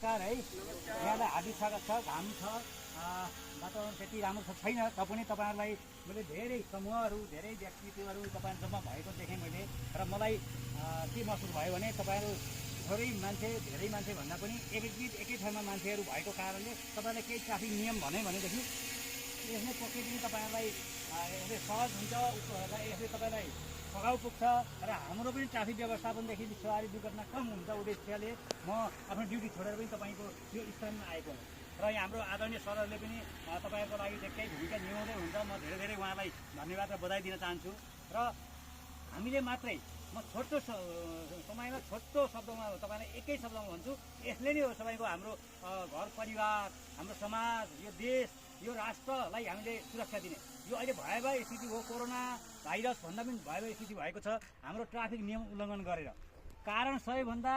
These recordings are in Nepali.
नमस्कार है। यहाँलाई हार्दिक स्वागत छ। घाम छ, वातावरण त्यति राम्रो छैन तापनि तपाईँहरूलाई मैले धेरै समूहहरू धेरै व्यक्तित्वहरू तपाईँहरू जम्मा भएको देखेँ मैले। र मलाई के महसुस भयो भने तपाईँहरू थोरै मान्छे धेरै मान्छे भन्दा पनि एकै ठाउँमा मान्छेहरू भएको कारणले तपाईँहरूले केही ट्राफिक नियम भनेदेखि यसले पक्कै पनि तपाईँहरूलाई यसले सहज हुन्छ, यसले तपाईँलाई सघाउ पुग्छ र हाम्रो पनि ट्राफिक व्यवस्थापनदेखि सवारी दुर्घटना कम हुन्छ उद्देश्यले म आफ्नो ड्युटी छोडेर पनि तपाईँको यो स्थानमा आएको हो। र यहाँ हाम्रो आदरणीय सरहरूले पनि तपाईँहरूको लागि केही भूमिका निभाउँदै हुन्छ। म धेरै धेरै उहाँलाई धन्यवाद र बधाई दिन चाहन्छु। र हामीले मात्रै म छोटो समयमा छोटो शब्दमा तपाईँलाई एकै शब्दमा भन्छु, यसले नै हो तपाईँको हाम्रो घर परिवार, हाम्रो समाज, यो देश, यो राष्ट्रलाई हामीले सुरक्षा दिने। यो अहिले भयावह स्थिति हो, कोरोना भाइरस भन्दा पनि भयावह स्थिति भएको छ हाम्रो ट्राफिक नियम उल्लङ्घन गरेर। कारण सबैभन्दा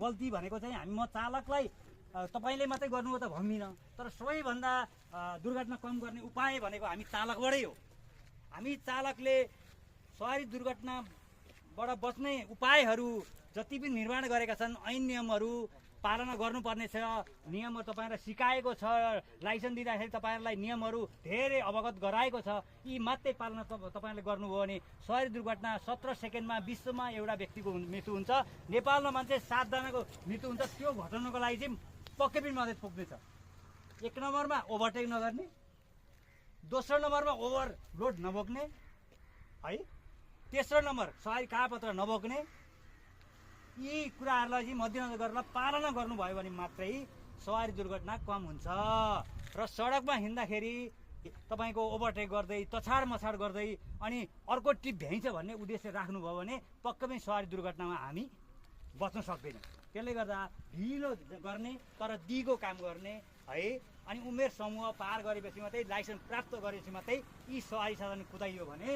गल्ती भनेको चाहिँ म चालकलाई तपाईँले मात्रै गर्नु हो त भन्दिनँ, तर सबैभन्दा दुर्घटना कम गर्ने उपाय भनेको हामी चालकबाटै हो। हामी चालकले सवारी दुर्घटनाबाट बच्ने उपायहरू जति पनि निर्माण गरेका छन्, ऐन नियमहरू पालना गर्नुपर्ने छ। नियमहरू तपाईँहरूलाई सिकाएको छ, लाइसेन्स दिँदाखेरि तपाईँहरूलाई नियमहरू धेरै अवगत गराएको छ। यी मात्रै पालना तपाईँहरूले गर्नुभयो भने सवारी दुर्घटना 17 सेकेन्डमा विश्वमा एउटा व्यक्तिको मृत्यु हुन्छ। नेपालमा मान्छे 7 जनाको मृत्यु हुन्छ। त्यो घटाउनको लागि चाहिँ पक्कै पनि मद्दत पुग्नेछ। 1 नम्बरमा ओभरटेक नगर्ने, दोस्रो नम्बरमा ओभरलोड नबोक्ने है, तेस्रो नम्बर सवारी कागजपत्र नबोक्ने। यी कुराहरूलाई चाहिँ मध्यनजर गरेर पालना गर्नुभयो भने मात्रै सवारी दुर्घटना कम हुन्छ। र सडकमा हिँड्दाखेरि तपाईँको ओभरटेक गर्दै तछाड मछाड गर्दै अनि अर्को टिप भ्याइन्छ भन्ने उद्देश्य राख्नुभयो भने पक्कै पनि सवारी दुर्घटनामा हामी बच्न सक्दैनौँ। त्यसले गर्दा ढिलो गर्ने तर दिगो काम गर्ने है, अनि उमेर समूह पार गरेपछि मात्रै लाइसेन्स प्राप्त गरेपछि मात्रै यी सवारी साधन कुदाइयो भने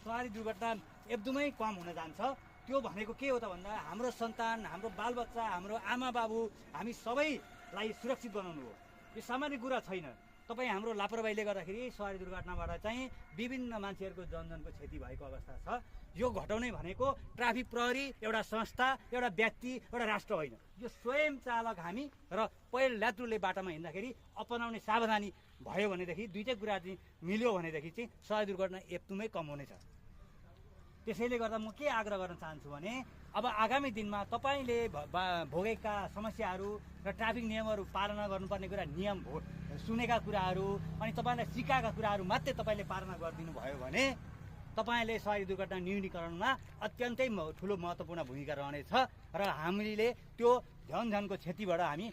सवारी दुर्घटना एकदमै कम हुन जान्छ। त्यो भनेको के हो त भन्दा हाम्रो सन्तान, हाम्रो बालबच्चा, हाम्रो आमा बाबु, हामी सबैलाई सुरक्षित बनाउनु हो। यो सामान्य कुरा छैन। तपाईँ हाम्रो लापरवाहीले गर्दाखेरि सवारी दुर्घटनाबाट चाहिँ विभिन्न मान्छेहरूको जनजनको क्षति भएको अवस्था छ। यो घटाउने भनेको ट्राफिक प्रहरी एउटा संस्था, एउटा व्यक्ति, एउटा राष्ट्र होइन। यो स्वयं चालक हामी र पहिलो ल्यात्रुले बाटोमा हिँड्दाखेरि अपनाउने सावधानी भयो भनेदेखि दुईटै कुरा चाहिँ मिल्यो भनेदेखि चाहिँ सवारी दुर्घटना एकदमै कम हुनेछ। त्यसैले गर्दा म के आग्रह गर्न चाहन्छु भने अब आगामी दिनमा तपाईँले भोगेका समस्याहरू र ट्राफिक नियमहरू पालना गर्नुपर्ने कुरा, नियम सुनेका कुराहरू अनि तपाईँलाई सिकाएका कुराहरू मात्रै तपाईँले पालना गरिदिनु भयो भने तपाईँले सवारी दुर्घटना न्यूनीकरणमा अत्यन्तै ठुलो महत्त्वपूर्ण भूमिका रहनेछ र हामीले त्यो झनको क्षतिबाट हामी